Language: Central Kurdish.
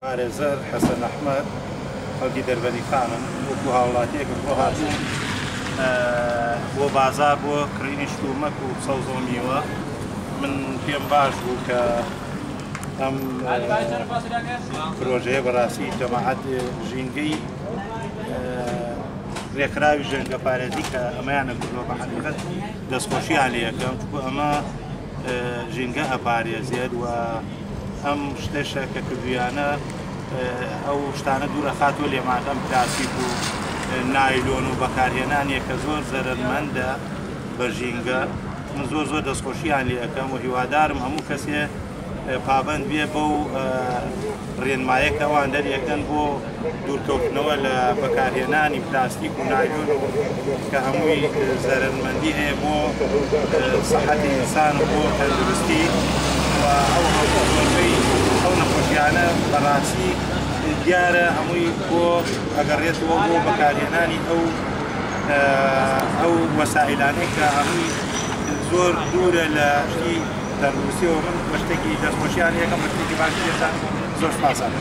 پارێزەر حەسەن ئەحمەد، خەڵکی دەربەندیخانم، وەکو هاوڵاتییەکم بۆ هاتووم بۆ بازاڕ بۆ کڕینی شتومەک و سەوزە و میوە. من پێم باش بوو کە ئەم پرۆژەیە بەڕاستی جەماعەت ژینگەی ڕێکخراوی ژێنگەپارێزی کە ئەمەیانە کردووە بە حەقیقەت دەستخۆشیان لێ ئەکەم، چونکە ئەمە ژینگە ئەپارێزێت و ئەم شتەشە کە کردویانە ئەو شتانە دوور ئەخاتەوە لێمان، ئەم پلاستیک و نایلۆن و بەکارهێنانیە کە زۆر زەرەرمەندە بە ژینگە. من زۆر زۆر دەستخۆشیان لێ ئەکەم و هیوادارم هەموو کەسێ پابەند بێ بەو ڕێنمایە کە ئەوان دەریەکەن بۆ دوورکەوتنەوە لە بەکارهێنانی پلاستیک و نایلۆن و کە هەمووی زەرەرمەندی هەیە بۆ سەحەتی ئینسان و بۆ تەندروستی و ئەو زۆربەی ئەو نەخۆشیانە بەڕاستی دیارە هەمووی بۆ ئەگەڕێتەوە بۆ بەکارهێنانی ئەو وەسائلانەی کە هەمووی زۆر دوورە لە شتی تەندروستیەوە. من بە شتێکی دەستخۆشیان یەکەم بە شتێکی باشی دەزانم. زۆر سپاسان.